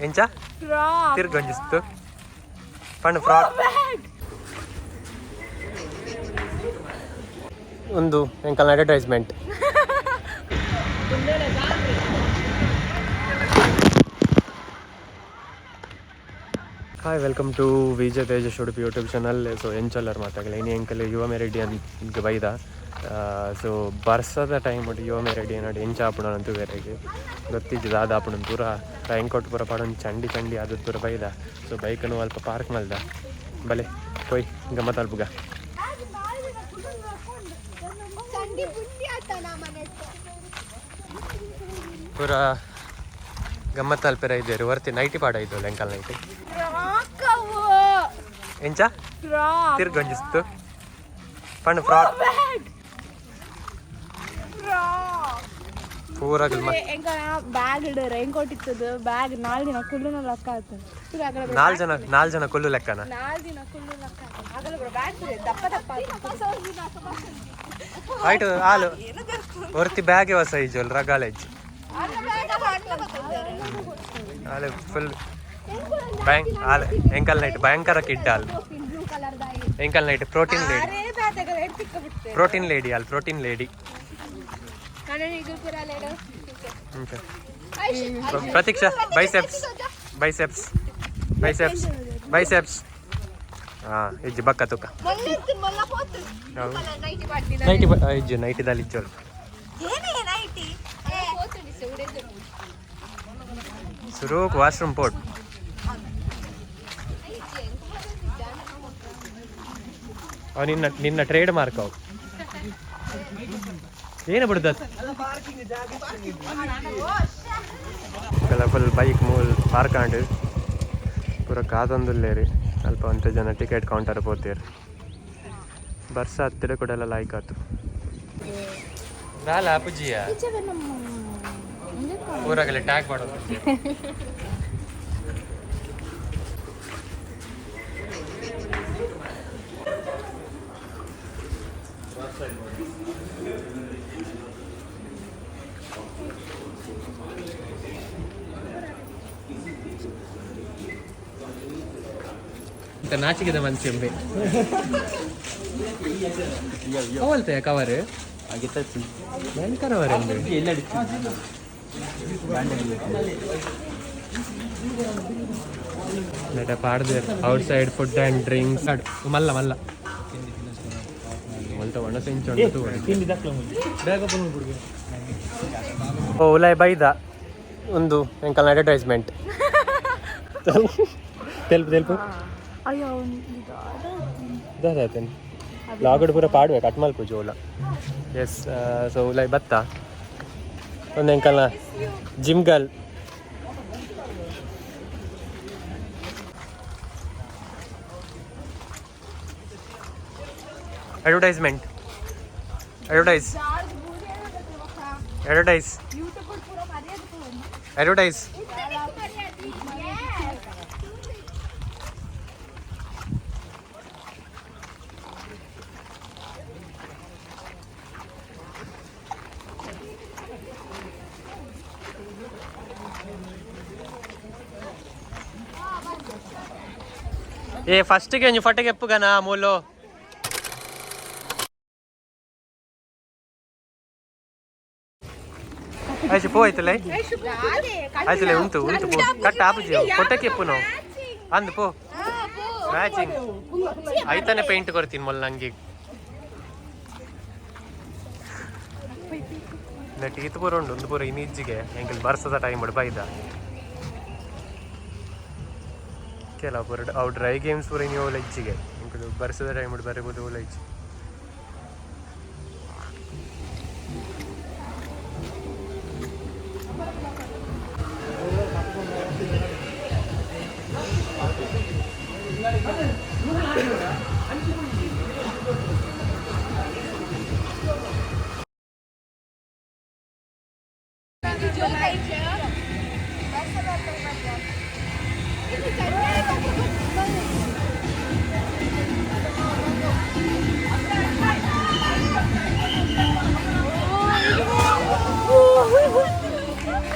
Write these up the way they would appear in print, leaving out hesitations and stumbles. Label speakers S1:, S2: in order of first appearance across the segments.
S1: ಎಂಚ ತಿರ್ಗೊಂಜಿಸ್ತು ಪಂಡು ಫ್ರಾಕ್ ಒಂದು ಎಂಕಲ್ನ advertisement. Hi, welcome to Vijay Tejas Udupi YouTube channel. So ಎಂಚಲ್ಲರ್ ಮಾತಾಗಲ್ಲ ಇನಿ ಎಂಕಲ್ ಯುವ ಮೆರಿಡಿಯನ್ ಬೈದ. ಸೊ ಬರ್ಸದ ಟೈಮ್ ಉಂಟು. ಯುವ ಮೆರಿಡಿಯನ್ ಎಂಚ ಆಪುಣ ಅಂತ ಬೇರೆಗೆ ಗೊತ್ತಿಜ್ಜಿ. ದಾದ ಆಪುಣ ಪೂರ ರೈನ್ ಕೋಟ್ ಪೂರ ಪಾಡೊಂದು ಚಂಡಿ ಚಂಡಿ ಆದ ಪೂರ ಬೈದ. ಸೊ ಬೈಕನ್ನು ಅಲ್ಪ ಪಾರ್ಕ್ ಮಲ್ದ. ಬಲೆ ಪೋಯ್ ಗಮ್ಮತ್ ಅಲ್ಪುಗ. ಪೂರ ಗಮ್ಮತ್ ಅಲ್ಪೆರ ಇದ್ದೇರು. ವರ್ತಿ ನೈಟಿ ಪಾಡ ಇದ್ದು ಎಂಕಲ್ ನೈಟಿ. ಎಂಚ ತಿರ್ಗೊಂಜಿಸ್ತು ಪಂಡು ಫ್ರಾಕ್ ಪೂರ.
S2: ಬ್ಯಾಗ್ ಇಡ ರೈನ್ ಕೋಟ್ ಇತ್ತದ ಬ್ಯಾಗ್ ನಾಲ್ ದಿನ ಕುಳ್ಳುನ ಲೆಕ್ಕ ಆತು.
S1: ನಾಲ್ ಜನ, ನಾಲ್ ಜನ ಕೊಲ್ಲು ಲೆಕ್ಕನ.
S2: ನಾಲ್ ದಿನ ಕುಳ್ಳು ಲೆಕ್ಕ ಆಗಲ್ಲ ಬ್ಯಾಗ್ ದಪ್ಪ ದಪ್ಪ.
S1: ಆಯ್ತು, ಹಾಲು ಹೊರ್ತಿ ಬ್ಯಾಗ್ ಹೊಸ ಇಜ್ಜಲ್ ರಗಾಲೇಜ್ ಹಾಲು ಫುಲ್ ಬ್ಯಾಂಕ್ ಹಾಲು. ಎಂಕಲ್ ನೈಟ್ ಭಯಂಕರ ಕಿಡ್ಡ ಹಾಲು. ಎಂಕಲ್ night protein lady, protein lady ಹಾಲು, protein lady. Pratiksha, biceps, biceps, biceps, biceps. ಹಾ ಇಜ್ಜಿ ಬಕ್ಕ ತುಕ್ಕ ನೈಟಿ ಇಜ್ಜು ನೈಟಿದಲ್ಲಿ ಇಜ್ಜೋಳು. ಸುರೂಕ್ ವಾಶ್ರೂಮ್ ಪೋಟ್ ಅವ್ ನಿನ್ನ ನಿನ್ನ ಟ್ರೇಡ್ ಮಾರ್ಕ್ ಅವು. ಏನು ಬಿಡುದ ಫುಲ್ ಬೈಕ್ ಮೂಲ್ ಪಾರ್ಕ್ ಆಂಡ್ ಪೂರ ಕಾದೊಂದುಲ್ಲೇರಿ. ಅಲ್ಪ ಒಂತೆ ಜನ ಟಿಕೆಟ್ ಕೌಂಟರ್ ಪೋತೇರು. ಬರ್ಸ ಹತ್ತಿರ ಕೂಡ ಎಲ್ಲ ಲಾಯ್ಕ್ ಆತು. ದಾಲ ಅಪುಜಿಯ ಊರಾಗಲೇ ಟ್ಯಾಗ್ ಮಾಡೋದು. ಇಂತ ನಾಚಿಕೆದ ಮನ್ಸಿ ಅವಲ್ತೆ ಕವರ್ ಭಯಂಕರ ನೆಟ ಪಾಡ್ದೇರ್ out side food and drinks. ಮಲ್ಲ ಮಲ್ಲ ಮಲ್ತ ಒಣ ಸೆಂಚು. ಓ ಉಲಾಯ್ ಬೈದ. ಒಂದು ಎಂಕಲ್ನ ಅಡ್ವರ್ಟೈಸ್ಮೆಂಟ್. ತೆಲ್ಪು ತೆಲ್ಪು.
S2: ಅಯ್ಯೋ.
S1: ದಾದಾತೇನೆ ಲಾಗಡ್ ಪೂರ ಪಾಡ್ಬೇಕು ಕಟ್ ಮಲ್ಪುಜಿ ಓಲ. ಎಸ್, ಸೊ ಉಲಾಯ್ ಬತ್ತ. ಒಂದು ಎಂಕಲ್ನ gym girl. Advertisement, advertise, advertise, advertise. ಏ ಫಸ್ಟ್ಗೆ ಒಂಜಿ ಫೋಟೋಗೆ ಎಪ್ಪುಗನ ಮೂಲು. ಆಯ್ತು ಪೋ, ಆಯ್ತಲ್ಲ ಆಯ್ತಲ್ಲ. ಉಂಟು ಉಂಟು ಪೋ. ಕಟ್ಟ ಆಪುಜಿ ಫೋಟೋಕ್ಕೆ ಎಪ್ಪು ನಾವು ಅಂದು ಪೋ. ಮ್ಯಾಚಿಂಗ್ ಆಯ್ತಾನೆ. ಪೇಂಟ್ ಕೊಡ್ತೀನಿ ಮೊಲ್ಲ ನಂಗೆ. ನೆಟ್ ಈತ್ ಪೂರ ಉಂಡು. ಒಂದು ಪೂರ ಇನ್ನು ಇಜ್ಜಿಗೆ ಎಂಕಲ್ ಬರ್ಸದ ಟೈಮ್ ಬೈದ. ಕೆಲವು ಪೂರ ಅವು ಡ್ರೈ ಗೇಮ್ಸ್ ಪೂರ ಇನಿ ಓಲ ಇಜ್ಜಿಗೆ. ಎಂಕುಲು ಬರ್ಸದ ಟೈಮ್ ಬರಬಹುದು ಓಲ ಇಜ್ಜಿ.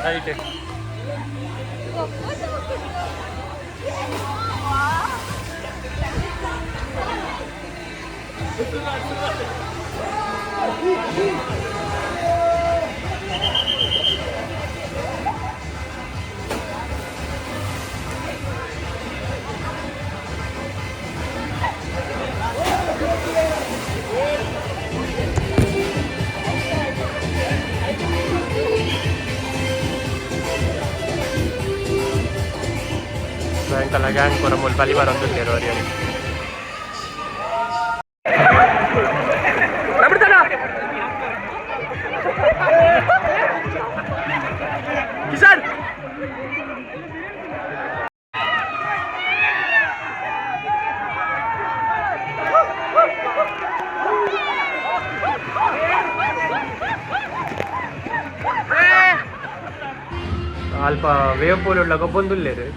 S1: ರೈಟ್. ಸಾಯಂಕಾಲ ಗ್ಯಾಂಗ್ ಪೂರ ಮೂಲು ಬಲಿ ಬರೊಂದುಲ್ಲೆರ್ ಒರಿಯರಿ. ಕಿಶನ್. ಅಲ್ಪ ವೇವ್ ಪೂಲ್ ಉಳ್ಳ ಗೊಬ್ಬೊಂದುಲ್ಲೆರ್.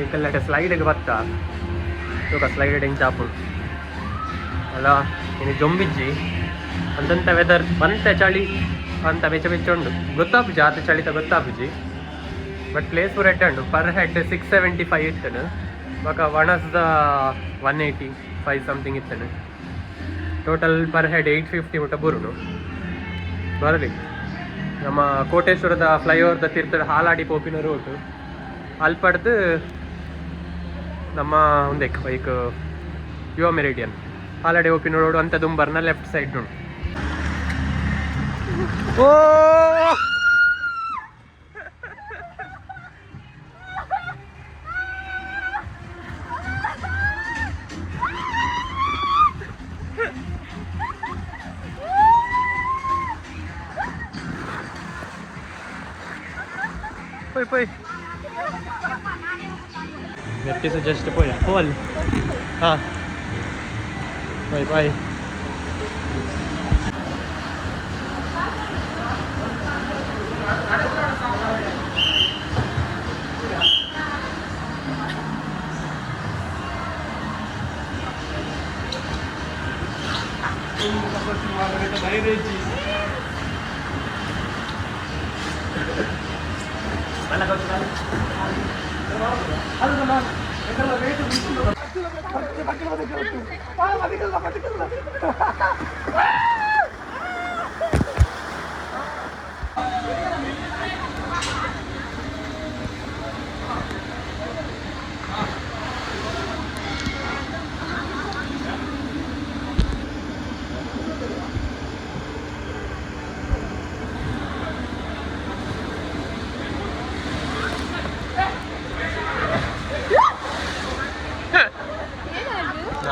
S1: ಎಂಕಲ್ನಟ ಸ್ಲೈಡ್ ಬತ್ತ ತೂಕ, ಸ್ಲೈಡ್ ಎಂಚ ಆಪುಂಡು ಅಲ್ಲ. ಇನಿ ಜೊಂಬಿಜ್ಜಿ ಅಂತಂತ ವೆದರ್, ಬಂತೆ ಚಳಿ ಅಂತ ಬೆಚ್ಚ ಬೆಚ್ಚ ಉಂಡು. ಗೊತ್ತಾಪುಜಿ, ಆತ ಚಳಿತ ಗೊತ್ತಾಪುಜಿ. ಬಟ್ ಪ್ಲೇಸ್ ಪೂರ ಎಡ್ಡೆ ಉಂಡು. ಪರ್ ಹೆಡ್ 675 ಇತ್ತನು. ಬೊಕ ಒಣಸ್ದ 185 ಸಮಥಿಂಗ್ ಇತ್ತನು. ಟೋಟಲ್ ಪರ್ ಹೆಡ್ 850 ಮುಟ್ಟ ಬರುನು. ಬರಲಿ. ನಮ್ಮ ಕೋಟೇಶ್ವರದ ಫ್ಲೈಓವರ್ದ ತೀರ್ಥದ ಹಾಲಾಡಿ ಪೋಪಿನ ರೋಡ್ ಅಲ್ಪಡ್ದು ನಮ್ಮ ಒಂದೇಕ್ ಬೈಕ್ ಯುವ ಮೆರಿಡಿಯನ್ ಹಾಲಾಡಿ ಓಪಿನ ರೋಡ್ ಅಂತ ದುಂಬರ್ನ ಲೆಫ್ಟ್ ಸೈಡ್ ಉಂಟು. ಓ, ಪೋಯ್ ಪೋಯ್ ನೆಟ್ಟಿಸ ಜಸ್ಟ್ ಪೋಯ ಪೋವಲ್ಲಿ. ಹಾಂ, ಬಾಯ್ ಬಾಯ್.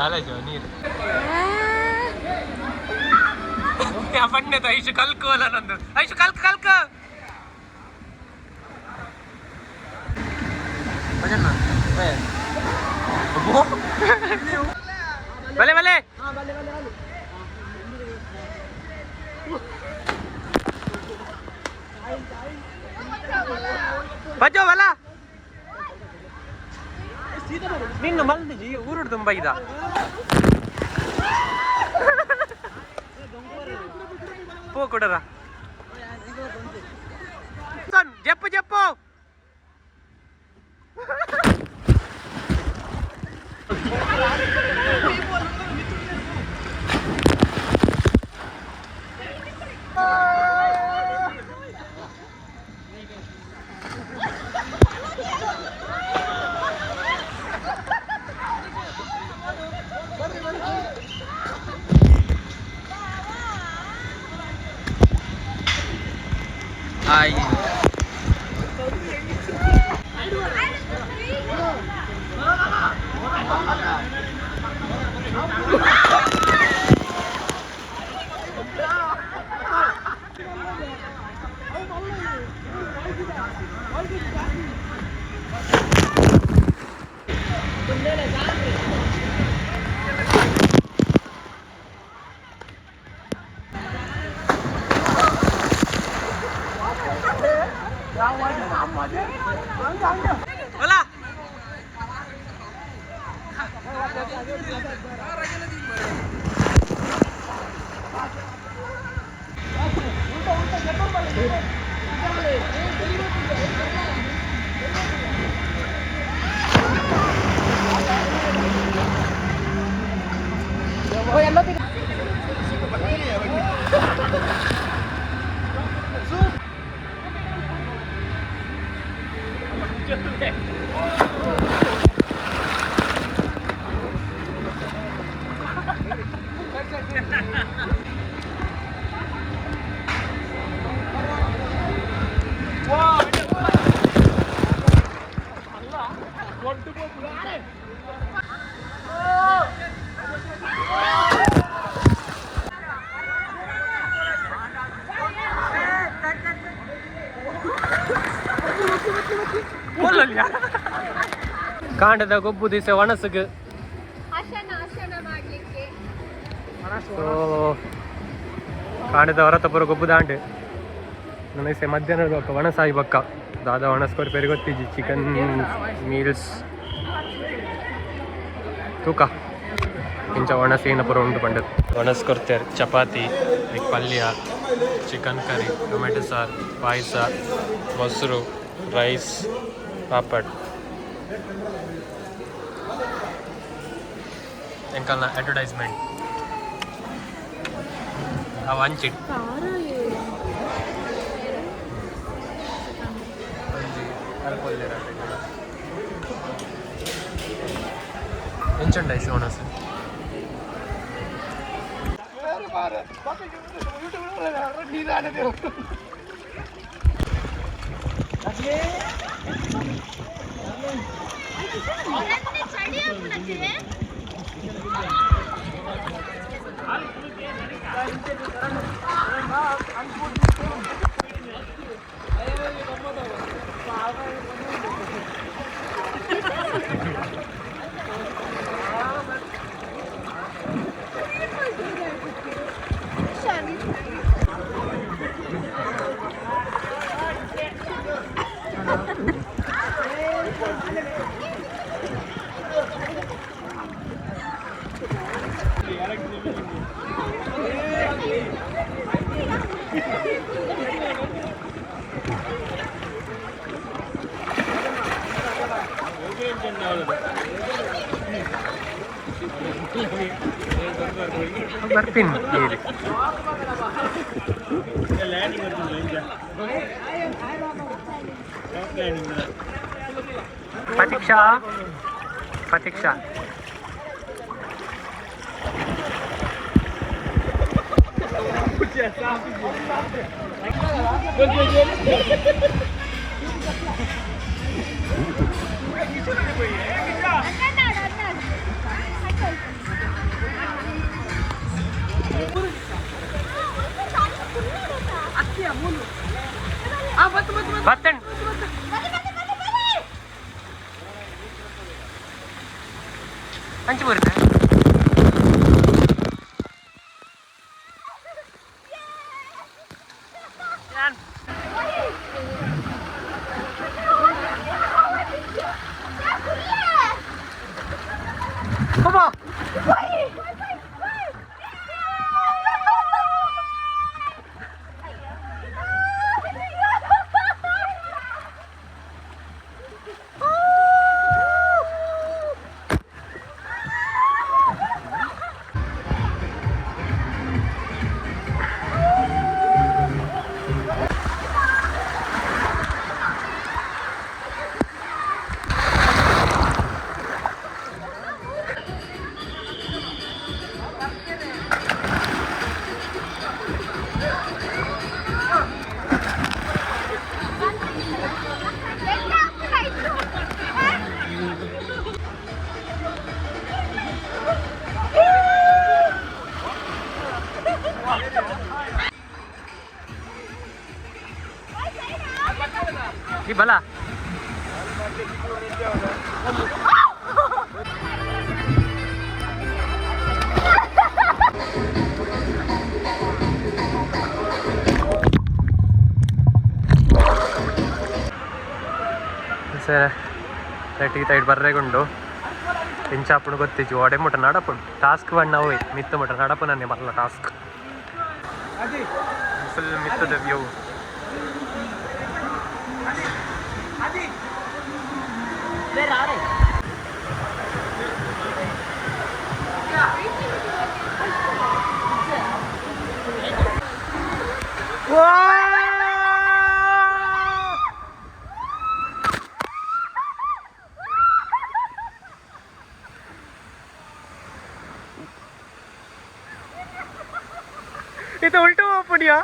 S1: ನಾಲೆಜ್ ನೀರು ಪಣ್ಣೆದ. ಐಶು ಕಲ್ಕು ಅಲ್ಲ ನಂದು. ಐಶು, ಕಲ್ಕ್ ಕಲ್ಕ. ಬಲೆ ಬಲೆ. ಬಜ್ಜೋ ಬಲ. ನಿನ್ನ ಮಲ್ದಿಜಿ ಊರುಡು ತುಂಬ ಇದ. ಪೋ ಕೊಡರ. ಜಪ್ಪು ಜಪ್ಪು.
S3: ಹಾಯ್.
S1: ಬಲ. ಕಾಂಡದ ಗೊಬ್ಬು ದಿವಸ ಒಣಸುಗು.
S2: ಅಶನ ಅಶನ ಮಾಡ್ಲಿಕ್ಕೆ.
S1: ಸೊ ಕಾಂಡದ ಹೊರತಪುರ ಗೊಬ್ಬು ದಾಂಡು ನನಗೆ ಮಧ್ಯಾಹ್ನ ಬೊಕ್ಕ ಒಣಸಾಯಿ ಬೊಕ್ಕ ದಾದ ಒಣಸ್ ಕೊರ್ಪೇರು ಗೊತ್ತಿಜ್ಜಿ. ಚಿಕನ್ ಮೀಲ್ಸ್ ತೂಕ ಇಂಚ ಒಣಸ್ ಏನಪುರ ಉಂಟು ಪಂಡದು. ಒಣಸ್ ಕೊರ್ತೇರು ಚಪಾತಿ, ಪಲ್ಯ, ಚಿಕನ್ ಕರಿ, ಟೊಮೆಟೊ ಸಾರು, ಪಾಯಸ, ಮೊಸರು, ರೈಸ್, ಪಾಪಡ್. ಎಂಕಲ್ನ ಅಡ್ವರ್ಟೈಸ್ಮೆಂಟ್ ಅವು ಅಂಚಿಟ್ ಒಂಜಿ ಅಲ್ಪೊಲ್ಲೆರ್. ಎಂಚುಂಡ ಐಸ್ ಒಣಸು? ಬರ್ತೀನಿ ನೀರು. ಪ್ರತೀಕ್ಷಾ, ಪ್ರತೀಕ್ಷಾ. ಬರ್ತೇನೆ. ಅಂಚು ಬರುತ್ತೆ. ಈ ಬಲ. ಸರ್, ಟೀ ತೈಟ್ ಬರ್ರೆಗುಂಡು. ಎಂಚಾಪುಂಡು ಗೊತ್ತಿಜ್ಜಿ. ಒಡೆ ಮುಟ ನಡಪುಂಡು. ಟಾಸ್ಕ್ ಒನ್ ಅವೆ ಮಿತ್ತ ಮುಟ ನಡಪು ನನ್ನೆ ಮಲ್ಲ ಟಾಸ್ಕ್. ಫುಲ್ ಮಿತ್ತದ ವ್ಯೂ. ಜಪ್ಪುಡಿಯಾ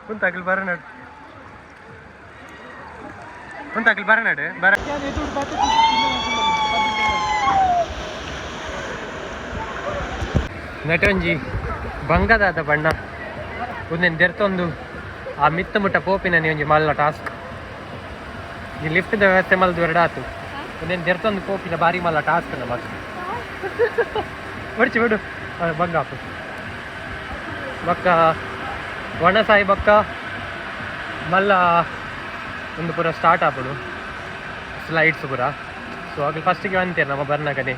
S1: ಕುಂತಾಕಲ್ ಬರನಾಡು ಕುಂತಾಕಲ್ ಬರನಾಡು ಬರ ನಟೊಂಜಿ ಬಂಗದಾದ ಬಣ್ಣ ಉಂದೆನ್ ದೆರ್ತೊಂದು ಆ ಮಿತ್ತ ಮುಟ್ಟ ಪೋಪಿನ ಒಂಜಿ ಮಲ್ಲ ಟಾಸ್ಕ್. ಈ ಲಿಫ್ಟ್ ವ್ಯವಸ್ಥೆ ಮಲ್ದು ಎರಡಾತು. ಉಂದೆನ್ ದೆರ್ತೊಂದು ಪೋಪಿನ ಬಾರಿ ಮಲ್ಲ ಟಾಸ್ಕ್ ನಮಕ್. ಬಿಡ್ಚಿ ಬಿಡು ಬಂಗ ಆಪು ಬೊಕ್ಕ ವಣಸಾಯಿ ಬೊಕ್ಕ ಮಲ್ಲ ಒಂದು ಪೂರ ಸ್ಟಾರ್ಟ್ ಆಪುಂಡು ಸ್ಲೈಡ್ಸ್ ಪೂರ. ಸೊ ಅಗಲ್ ಫಸ್ಟಿಗೆ ಅಂತೀರ ನಮ್ಮ ಬರ್ನಗನೆ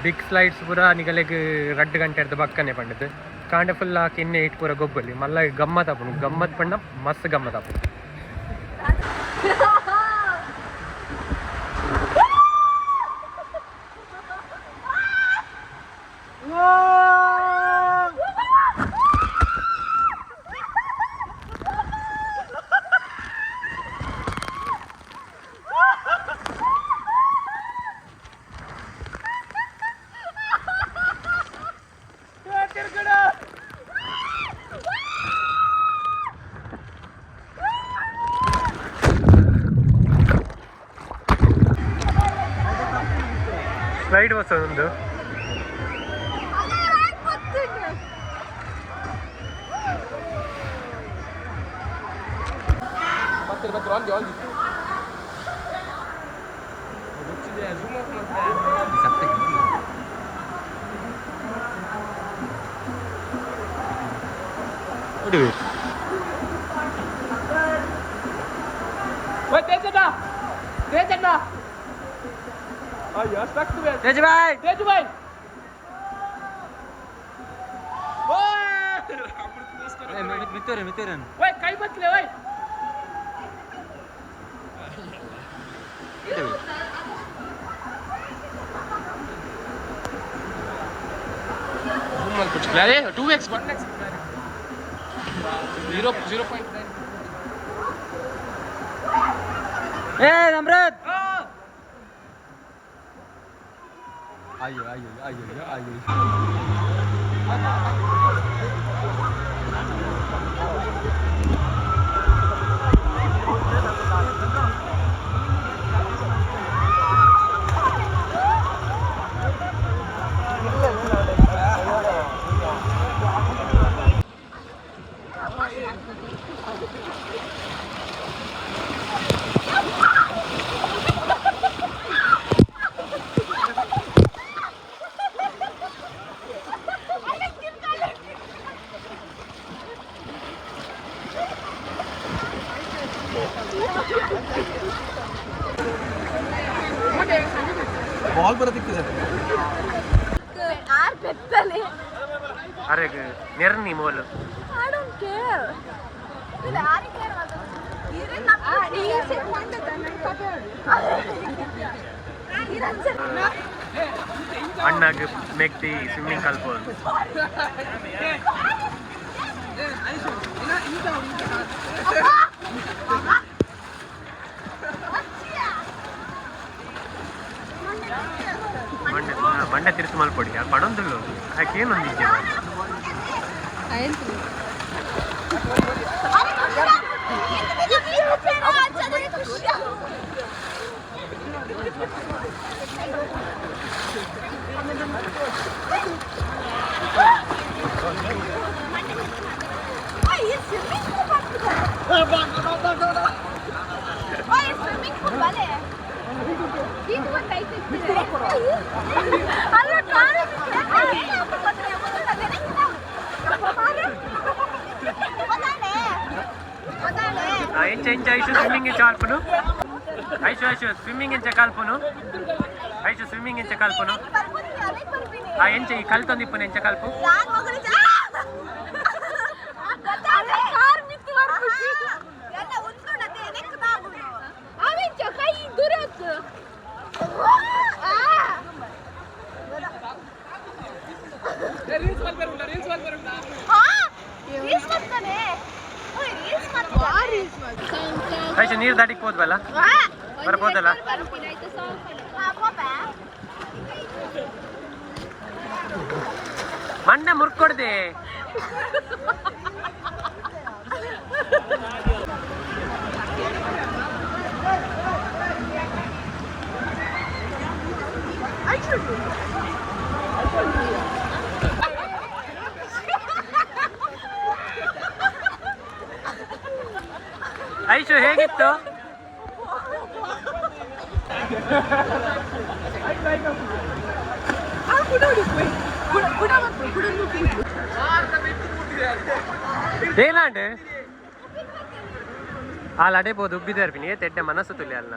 S1: ಬಿಗ್ ಸ್ಲೈಡ್ಸ್ ಪೂರ ನಿಗಲೆಗ್ 2 ಗಂಟೆ ಬಕ್ಕನೆ ಪಂಡದು ಕಾಂಡೆ ಫುಲ್ ಹಾಕಿ ಇನ್ನೆ ಇಟ್ಟು ಪೂರ ಗೊಬ್ಬಲಿ ಮಲ್ಲ ಗಮ್ಮತ್ ಆಪುಂಡು. ಗಮ್ಮತ್ ಪಂಡ ಮಸ್ತ್ ಗಮ್ಮತ್ ಆಪುಂಡು. ಸ್ಲೈಡ್ ಬಸ್ ಒಂದು.
S3: 2x 1x 0 0.9.
S4: ಅಯ್ಯೋ ಅಯ್ಯೋ ಅಯ್ಯೋ ಅಯ್ಯೋ. ಬಾಲ್ ಬರೋದಿಕ್ಕಿದೆ.
S2: ಆರ್ ಪೆತ್ತಲೆ.
S1: ಅರೆ ನೆರ್ನಿ mole.
S2: I don't care. ಆರಿ ಕೇರ್.
S1: ಅಣ್ಣಗ್ ಮೆಗ್ದಿ ಸ್ವಿಮ್ಮಿಂಗ್ ಕಲ್ಪೋದು. ಮಂಡೆ ಮಂಡೆ ತಿರ್ತು ಮಲ್ಪೊಡಿ ಅದು ಪಡೊಂದುಳ್ಳು ಯಾಕೆ ಏನೊಂದಿದ್ದೆ. ಎಂಚ ಎಂಚ ಐಶು ಸ್ವಿಮ್ಮಿಂಗ್ ಎಂಚ ಕಲ್ಪುನು? ಐಶು ಐಶು ಸ್ವಿಮ್ಮಿಂಗ್ ಎಂಚ ಕಲ್ಪುನು? ಐಶು ಸ್ವಿಮ್ಮಿಂಗ್ ಎಂಚ ಕಲ್ಪುನು? ಆ ಎಂಚ ಈ ಕಲ್ತೊಂದಿಪ್ಪುನು ಎಂಚ ಕಲ್ಪು?
S2: ರೀಲ್ಸ್ ಮಾಡ್ತಾನೆ. ಓಯ್, ರೀಲ್ಸ್ ಮಾಡ್ತಾನೆ.
S1: ಆಯ್ತು, ನೀರು ದಾಟಿಕ್ ಹೋದ್ವಲ್ಲ, ಬರ್ಬೋದಲ್ಲ? ಮಂಡೆ ಮುರ್ಕೊಡ್ದೆ. ಐಶು, ಹೇಗಿತ್ತು? ಏನಾಂಡ್ ಆ ಲಡೆ ಬೋದು ಉಬ್ಬಿದಾರ್ಪಿನಿ ತೆಡ್ಡೆ ಮನಸ್ಸು ತುಲಿ ಅಲ್ಲ.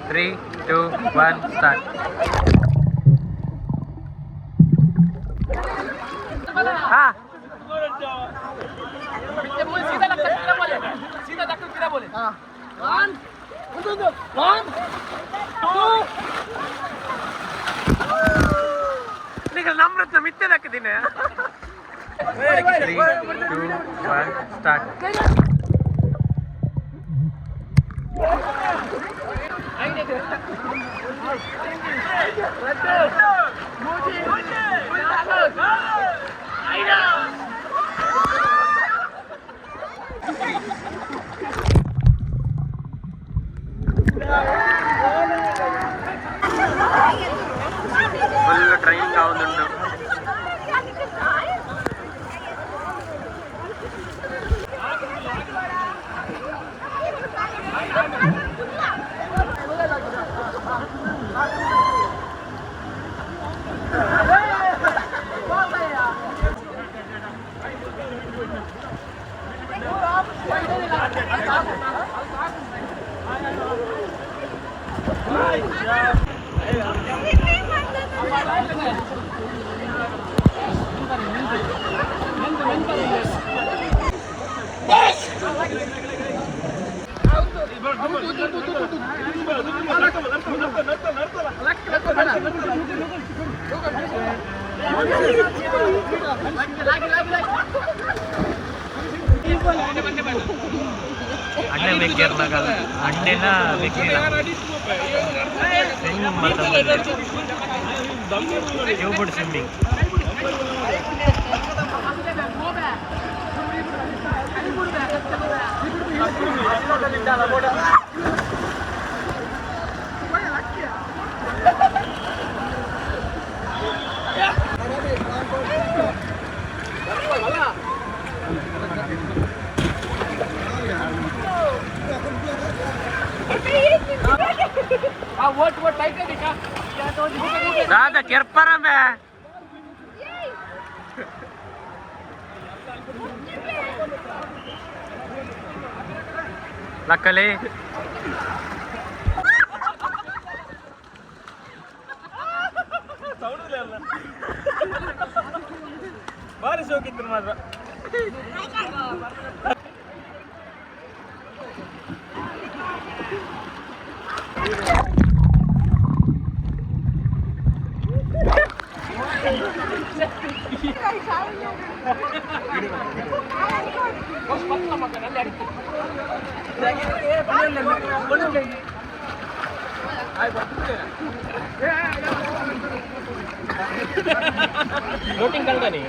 S1: 3, 2, 1, start. ಹಾ.
S3: ಸೀದಾ ದಕ್ಕ ಕಿರಾ ಬೋಲೆ.
S1: ನೀವು ನಮ್ರತ್ನ ಮಿತ್ತೆ ಹಾಕಿದ್ದೀನಿ. 3, 2, 1, start. Full training ಆವೊಂದುಂಡು. ಅಣ್ಣೆ ಮೆಕ್ಕೇರ್ನಾಗ ಅಣ್ಣೆನ ಮೆಕ್ಕಿಲ್ಲ. Swimming swimming. ದಾದ ಕೆರ್ಪರಮೆ. ಲಕ್ಕಲಿ.
S4: ಭಾರಿ ಶೋಕಿತ್ತು ಮಾತ್ರ. ಬೋಟಿಂಗ್ ಕಲ್ದಾನೆ.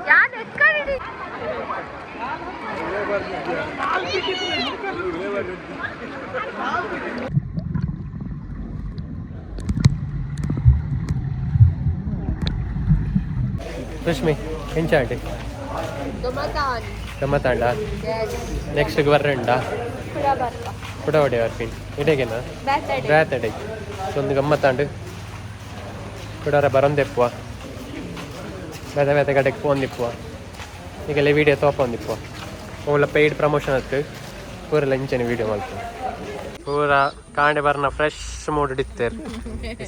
S2: ಯಾನ್ ಎಕ್ಕಡಿಡಿ.
S1: ರಶ್ಮಿ, ಎಂಚ ಆಂಟಿ? ಗಮ್ಮತ್ತಾಂಡ? ನೆಕ್ಸ್ಟ್ ಬರ್ರಂಡ? ಕುಡ ಹೊಡೆ ಬರ್ಪಿನ್ ಇಡೇಗೆನಾ? ಬ್ಯಾತಡೆ. ಸೊ ಒಂದು ಗಮ್ಮತ್ತಾಂಡು ಕುಡಾರ ಬರಂದೆಪ್ಪುವ, ಬೇತೆ ಬೇತೆ ಕಡೆಗೆ ಪೋಂದಿಪ್ಪುವ, ಈಗೆಲ್ಲ ವೀಡಿಯೋ ತೋಪೊಂದಿಪ್ಪುವ. ಓಲ ಪೇಯ್ಡ್ ಪ್ರಮೋಷನ್ ಅತ್ತು, ಪೂರೆಲ್ಲ ಇಂಚನೆ ವೀಡಿಯೋ ಮಲ್ಪು. ಪೂರ ಕಾಂಡೆ ಬರ್ನ ಫ್ರೆಶ್ ಮೂಡ್ ಇತ್ತೇರ್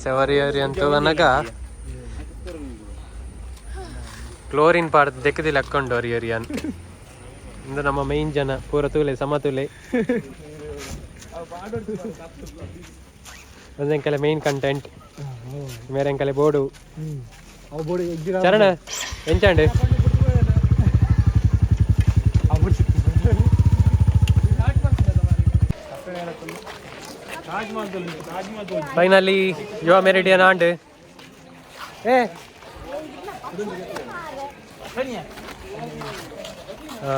S1: ಸವರಿ ಅರಿ ಅಂತ ಅನಗ ಕ್ಲೋರಿನ್ ಪಾರ್ದ್ ದೆಕ್ಕದಿಲ್ಲ ಹಾಕೊಂಡು ಅರಿ ಅರಿಯನ್. ಇಂದು ನಮ್ಮ ಮೈನ್ ಜನ ಪೂರ ತೂಲೆ ಸಮತೂಲೆ ಒಂದೆಂಕಲೆ ಮೇನ್ ಕಂಟೆಂಟ್ ಮೇರೆಂಕಲೆ ಬೋರ್ಡು. ಚರಣ, ಎಂಚಾಂಡು? ಫೈನಲಿ ಯುವ ಮೆರಿಡಿಯನ್ ಆಂಡ್ ಏ ಆ,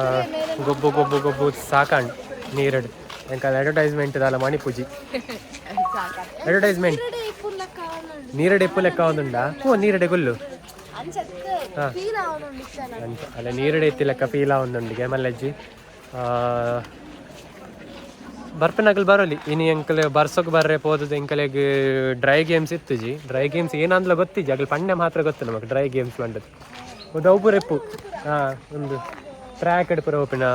S1: ಗೊಬ್ಬು ಗೊಬ್ಬು ಗೊಬ್ಬು ಸಾಕಾಂಡ್ ನೀರಡ್. ಎಂಕಲ್ ಅಡ್ವರ್ಟೈಸ್ಮೆಂಟ್ ದಾಲ ಮಣಿಪೂಜಿ ಅಡ್ವರ್ಟೈಸ್ಮೆಂಟ್. ನೀರಡೆ ಎಪ್ಪು ಲೆಕ್ಕ ಒಂದುಂಡ. ಓ, ನೀರಡೆ ಗುಲ್ಲು. ಹಾ. ಅಂಚ ಅಲ್ಲ, ನೀರಡೆ ಎತ್ತಿ ಲೆಕ್ಕ ಫೀಲ್ ಒಂದುಂಡು. ಗೇಮಲ್ಲಜ್ಜಿ ಬರ್ಪನಗಲ್ ಬರೋಲಿ. ಇನಿ ಎಂಕಲ್ ಬರ್ಸೋಕ್ ಬರ್ರೆ ಪೋದದ. ಎಂಕಲೆಗ್ ಡ್ರೈ ಗೇಮ್ಸ್ ಇತ್ತುಜಿ. ಡ್ರೈ ಗೇಮ್ಸ್ ಏನಂದ್ಲ ಗೊತ್ತಿಜ್ಜಿ. ಅಗಲ್ ಪಂಡೆ ಮಾತ್ರ ಗೊತ್ತು ನಮಕ್ ಡ್ರೈ ಗೇಮ್ಸ್ ಬಂದದ್ದು. ಒಂದು ಅವು ಪೂರ ಎಪ್ಪು. ಹಾ, ಒಂದು ಟ್ರ್ಯಾಕ್ ಪೂರ ಓಪಿನ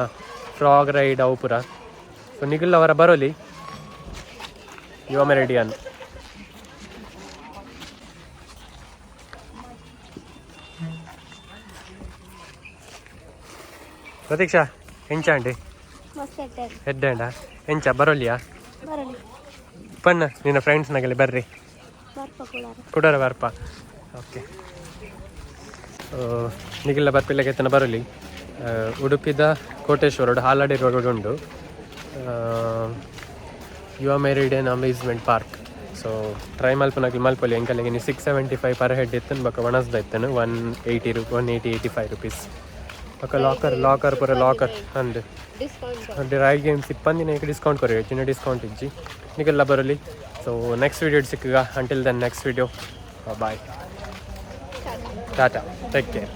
S1: ಫ್ರಾಗ್ ರೈಡ್ ಅವು ಪೂರ. ಸೊ ನಿಗಲ್ ಅವರ ಬರೋಲಿ ಯುವ ಮೆರಿಡಿಯನ್. ಪ್ರತೀಕ್ಷಾ, ಎಂಚ ಆಂಟಿ?
S2: ಮಸ್ತ್.
S1: ಹೆಡ್ಡಂಡ. ಎಂಚ, ಬರೋಲಿಯಾ?
S2: ಬರಲಿ.
S1: ಪಣ್ಣ ನಿನ್ನ ಫ್ರೆಂಡ್ಸ್ ನಗಲಿ, ಬರ್ರಿ.
S2: ಬರ್ಪ ಕುಡಾರ.
S1: ಕುಡರ ಬರ್ಪ. ಓಕೆ, ನಿಗಿಲ್ಲ ಬರ್ಪಿಲ್ಲಗೆತ್ತನ ಬರಲಿ. ಉಡುಪಿದ ಕೋಟೇಶ್ವರ ರೋಡ್, ಹಾಲಾಡಿ ರೋಡ್ ಉಂಡು Yuva Meridian amusement park. So try ಮಲ್ಪನಗ್ಲು ಮಲ್ಪೊಲಿ. ಎಂಕಲೆಗೆ 675 ಪರ್ ಹೆಡ್ ಇತ್ತನ್. ಬೊಕ ಒಣಸ್ದ ಇತ್ತನು 180 ರು 180 85 ರುಪೀಸ್. ಬೊಕ ಲಾಕರ್ ಲಾಕರ್ ಪೂರ ಲಾಕರ್ ಅಂದ್.
S2: ಡಿಸ್ಕೌಂಟ್.
S1: ಡ್ರೈ ಗೇಮ್ಸ್ ಇಪ್ಪಂದಿನ ಡಿಸ್ಕೌಂಟ್ ಕೊರಿ, ಹೆಚ್ಚಿನ ಡಿಸ್ಕೌಂಟ್ ಇಜ್ಜಿ. ನಿಗೆಲ್ಲ ಬರಲಿ. ಸೊ ನೆಕ್ಸ್ಟ್ ವೀಡಿಯೋ ಸಿಕ್ಕುಗ. Until then, next video, bye, tata, take care.